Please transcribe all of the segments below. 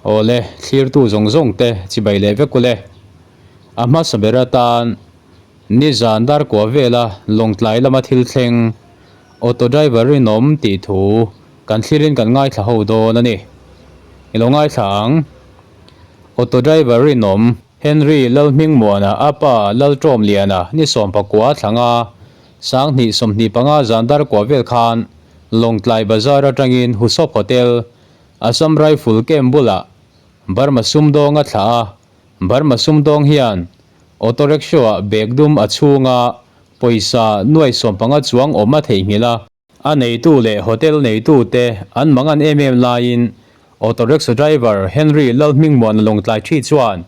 Awle, thlirtu zawng zawng te chibai leh vek ule. A hmasa ber atan nizan darkua vela Lawngtlai lama thil thleng auto driver rinawm tih thu kan thlirin kan ngaithla ho dawn a ni. I lo ngaithla ang. Auto driver rinawm Henry Lalhmingmuana a pa Lalṭawmliana ni sawmpakua thlanga sanghnih 25 zan darkua vel khan Lawngtlai Bazar atangin Husop Hotel Assam Rifle Camp bulah Burma sumdawng a thlah a, Burma sumdawng hian auto rickshaw-ah bag dum a chhunga pawisa nuai 15 chuang awm a theihnghilh a. A neitu leh hotel neitute an mangan em em laiin auto rickshaw driver Henry Lalhmingmuana Lawngtlai thi chuan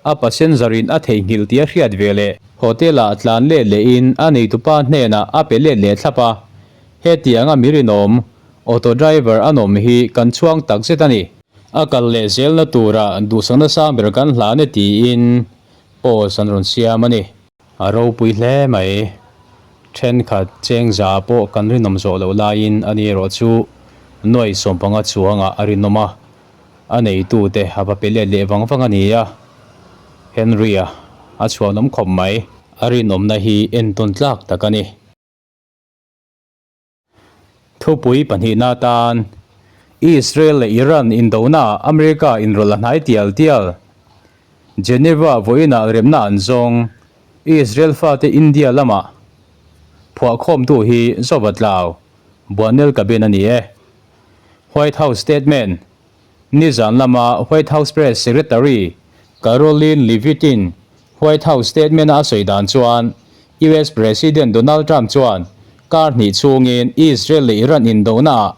a passenger in a theihnghilh tih a hriat ve leh hotel-ah tlan let lehin a neitupa hnenah a pe let leh thlap a. Hetianga mi rinawm auto driver an awm hi kan chhuang tak zet a ni. A kal leh zelna tura duhsakna sang ber kan hlan e tiin post an rawn siam a ni. A ropui hle mai. Thenkhat cheng za pawh kan rinawm zawh loh laiin ani erawh chu nuai 15 chuangah a rinawm a. A neitute a va pe let leh vang vang a ni a, Henry-a a chhuanawm khawp mai. A rinawmna hi entawn tlak tak a ni. Thupui pahnihna atan Israel leh Iran indonaah America inrawlh a hnai tial tial. Geneva vawiinah remna an zawng. Israel fate India lamah phuahkhawmtu hi Zova Tlau, Buanel Cabin a ni e. White House statement, Nizan lama White House Press Secretary Karoline Leavitt-in White House statement-a a sawi dan chuan US President Donald Trump chuan kar hnih chhungin Israel leh Iran indohnaah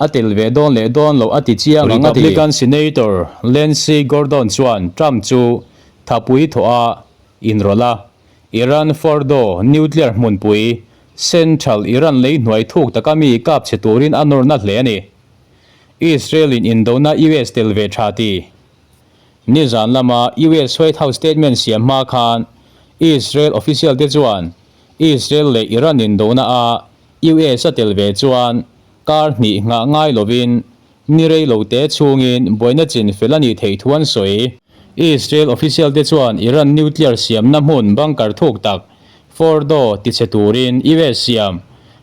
a tel ve dawn leh dawn loh a ti chiang ang a ti. Republican Senator Lindsey Gordon chuan Trump chu thapui thawh a inrawlh a, Iran Fordow nuclear hmunpui Central Iran lei hnuai thuk taka mi kap chhe turin a nawrna hle a ni. Israel-in indona US tel ve tha ti. Nizan lama US White House statement siam hma khan Israel official te chuan Israel leh Iran indona a US a tel ve chuan kar hnih nghah ngai lovin ni rei lo te chhungin buaina chin fel a nih theih thu an sawi. Israel official te chuan Iran nuclear siamna hmun bunker thuk tak Fordow tichhe turin US siam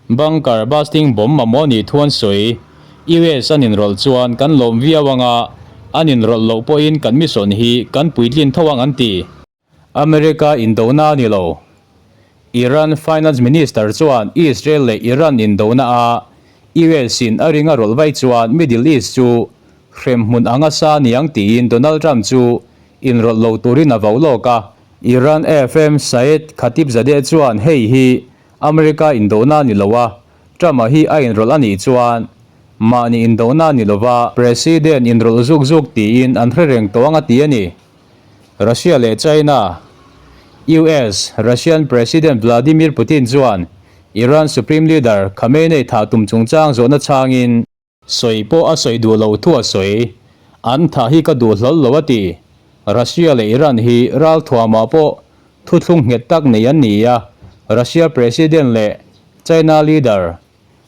bunker busting bomb mamawh nih thu an sawi. US an inrawlh chuan kan lawm viau ang a, an inrawlh loh pawhin kan mission hi kan puitlin tho ang an ti. America indona a ni lo. Iran Finance Minister chuan Israel leh Iran indona a US in a ring a rawlh vai chuan Middle East chu hrem hmun anga sa niang tiin Donald Trump chu inrawlh lo turin a vau lawk a. Iran FM Saeed Khatibzadeh chuan hei hi America indona a ni lo a, Trump-a hi a inrawlh a nih chuan mahni indona a ni lo va, President inrawlh zuk zuk tiin an hre reng tawh ang a ti a ni. Russia leh China, US, Russian President Vladimir Putin chuan Iran Supreme Leader Khamenei thah tum chungchang zawhna chhangin, Sawi pawh a sawi duh lo thu a sawi. An thah hi ka duh hlawl lo a ti. Russia leh Iran hi ralthuamah pawh thuthlung nghet tak nei an ni a, Russia President leh China leader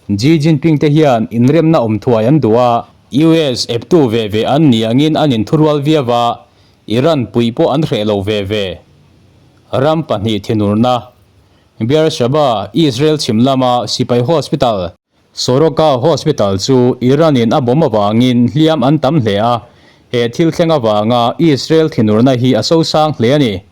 Xi Jinping te hian inremna awm thuai an duh a, US eptu ve ve an ni angin an inthurual viau a, Iran puih pawh an hreh lo ve ve. Ram pahnih thinurna, Beersheba, Israel chhim lama sipai hospital, Soroka Hospital chu Iran-in a bomb avangin hliam an tam hle a, he thil thleng avanga Israel thinurna hi a sosang hle a ni.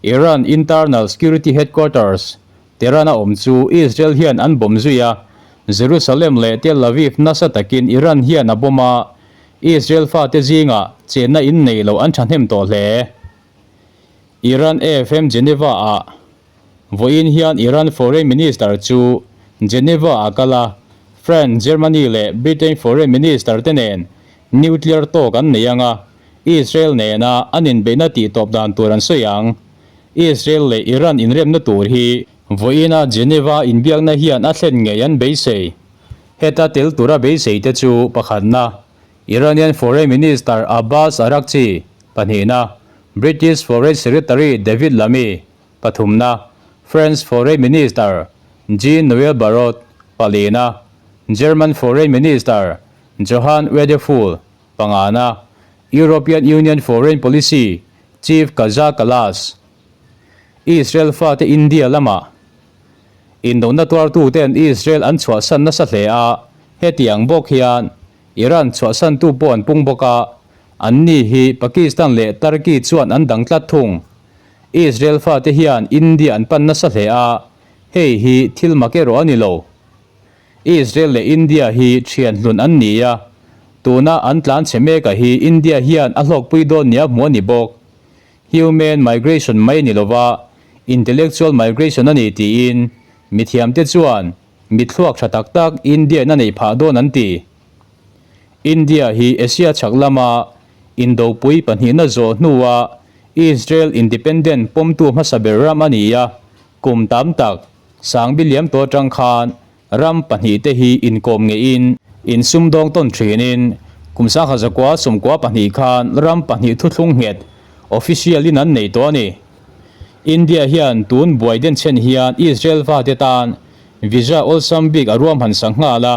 Iran Internal Security Headquarters, Tehran-a awm chu Israel hian an bomb zui a, Jerusalem leh Tel Aviv nasa takin Iran hian a bomb a, Israel fate zingah chenna in nei loh an thahnem tawh hle. Iran AFM Geneva-ah Vawiin hian Iran Foreign Minister chu Geneva a kal a, France, Germany leh Britain Foreign Minister te nen nuclear talk an nei ang a, Israel nena an inbeihna tihtawp dan tur an sawi ang. Israel leh Iran inremna tur hi vawiina Geneva inbiakna hian a thlen ngei an beisei. Heta tel tura beisei te chu pakhatna, Iranian Foreign Minister Abbas Araghchi, pahnihna, British Foreign Secretary David Lammy, Pathumna, France Foreign Minister Jean-Noel Barrot, palina, German Foreign Minister Johann Wadephul, pangana, European Union Foreign Policy Chief Kaja Kallas, Israel fate India lamah indona tuartuten Israel an chhuahsan nasa hle a, hetiang bawk hian Iran chhuahsantu pawh an pung bawk a, anni hi Pakistan leh Turkey chuan an dang tlat thung. Israel fate hian India an pan nasa hle a, hei hi thil mak erawh a ni lo. Israel leh India hi thian hlun an ni a, tuna an tlan chhe meka hi India hian a hlawkpui dawn nia hmu a ni bawk. Human migration mai ni lova intellectual migration a ni tiin mithiamte chuan mithluak tha tak tak India in a neih phah dawn an ti. India hi Asia chhak lama indopui pahnihna zawh hnua Israel independent pawmtu hmasa ber ram a ni a, kum tam tak Sangbi liam tawh atang khan ram pahnihte hi inkawm ngeihin insumdawng tawn thinin kum sangha zakua 92 khan ram pahnih thuthlung nghet official in an nei tawh a ni. India hian tun buai denchhen hian Israel fate tan visa awlsam bik a ruahman sak nghal a,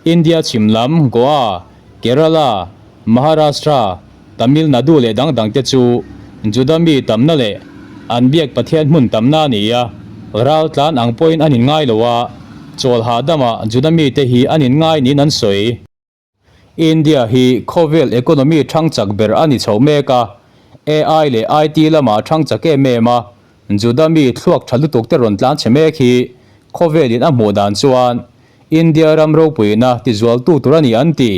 India chhim lam Goa, Kerala, Maharashtra, Tamil Nadu leh dang dangte chu Juda mi tamna leh an biak Pathian hmun tamna a ni a, ral tlan ang pawhin an inngai lo a, chawl hahdamah Juda mite hi an inngai niin an sawi. India hi khawvel economy thang chak ber a ni chho mek a, AI leh IT lamah thang chak em em a, Juda mi thluak tha lutuk te rawn tlan chhe mek hi khawvelin a hmuh dan chuan India ram ropuina tizualtu tur a ni an ti.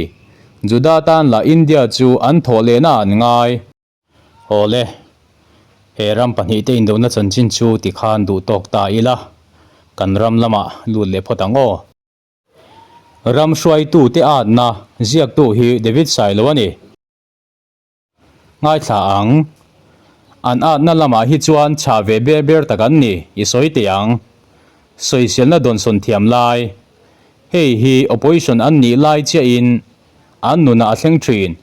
Juda tan lah India chu an thawh lehna an ngai. Awle, he ram pahnihte indona chanchin chu tikhan duh tawk ta ila, kan ram lamah lut leh phawt ang aw. Ram hruaitute atna ziaktu hi David Sailo a ni. Ngaithla ang. An atna lamah hi chuan chhah ve ber ber tak an ni, i sawi teh ang. Sawiselna dawnsawn thiam lai. Hei hi opposition an nih lai chiahin an nunah a thleng thin.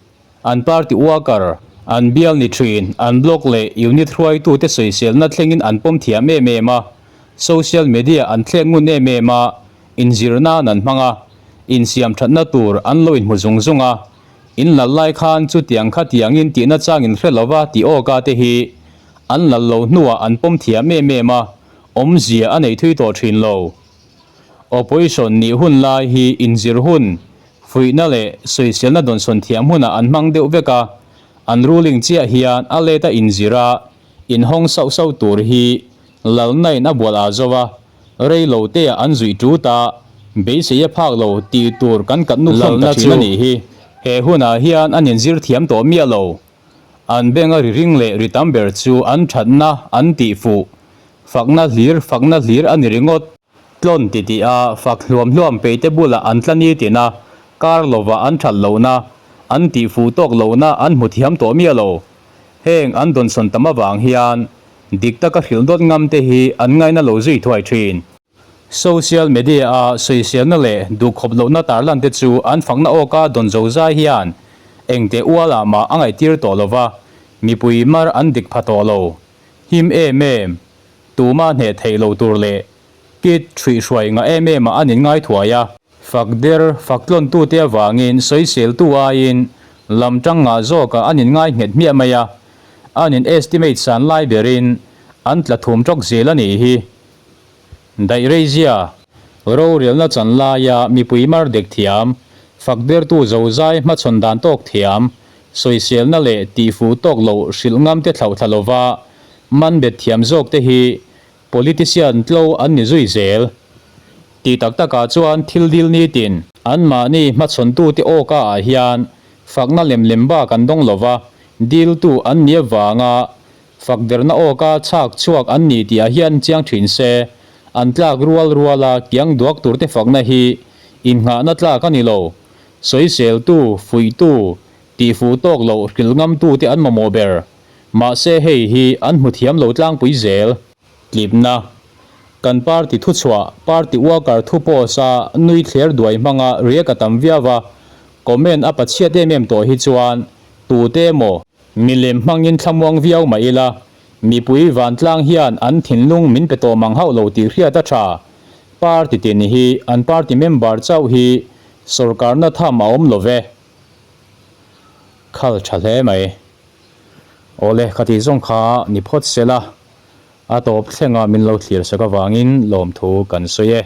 An party worker, an bial ni thin, an block leh unit hruaitute sawiselna thlengin an pawm thiam em em a. Social media an thlek ngun em em a, inzir nan an hmang a, insiam thatna tur an lo inhmu zung zung a. In lal lai khan chutiang khatiangin tihna chang in hre lova tih awka te hi an lal lo hnuah an pawm thiam em em a, awmzia a nei thui tawh thin lo. Opposition nih hun lai hi inzir hun, fuihna leh sawiselna dawnsawn thiam hunah an hmang deuh vek a, an ruling chiah hian a let a inzir a, inhawng sauh sauh tur hi lalna in a bual ah zo a, Rei lo te ah an zuih tut a, beisei a phak lo tih tur kan kat nuk hlawm ta thin a nih hi. He hunah hian an inzir thiam tawh miah lo. An benga ri ring leh ri tam ber chu an thatna an tih fuh. Fakna hlir fakna hlir a ni ringawt. Tlawn ti tih a fak hluam hluam peite bulah an tla ni tin a, kar lovah an that lohna, an tih fuh tawk lohna an hmu thiam tawh miah lo. Heng an dawnsawn tam avang hian Dik taka hrilh dawt ngam te hi an ngaina lo zui thuai thin. Social media-a sawiselna leh duhkhawp lohna tarlan te chu an fakna awka dawn zo zai hian engte ualah mah a ngaihtir tawh lo va, mipui mar an dik pha tawh lo. Him em em, tuma hneh theih lo tur leh kit hruihhruai ngah em em ah an inngai thuai a. Fak der, fak tlawntute avangin sawiseltu aiin lam tang ngah zawkah an inngai nghet hmiah mai a. An in estimate san lai berin an tla thum tawk zel a nih hi. Daih reizia, rorelna chan laia mipui mar dek thiam, fak dertu zozai hmachhawn dan tawk thiam, sawiselna leh tihfuh tawk loh hrilh ngam te thlauh thla lova man bet thiam zawk te hi politician tlo an ni zui zel. Tih tak takah chuan thil dil nitin anmahni hmachhawntute awka ah hian fakna lem lem bak an dawng lova, Diltu an nih avanga fakderna awka chhak chhuak an ni tih ah hian chiang thin se, an tlak rual ruala kiang duak turte fakna hi innghahna tlak a ni lo. Sawiseltu, fuihtu, tihfuh tawk loh hrilh ngamtute an mamawh ber. Mahse hei hi an hmu thiam lo tlangpui zel. Tlipna, Kan party thuchhuah, party worker thu post a nui thler duai hmanga riak a tam viau a, comment a pachhiat em em tawh hi chuan tute emaw milem hmangin thlamuang viau mah ila, mipui vantlang hian an thinlung min pe tawh mang hauh lo tih hriat a tha. Party tin hi an party member chauh hi sorkarna tham a awm lo ve. Khal tha hle mai. Awle, ka tih zawng kha ni phawt se la, a tawp thlenga min lo thlir sak avangin lawmthu kan sawi e.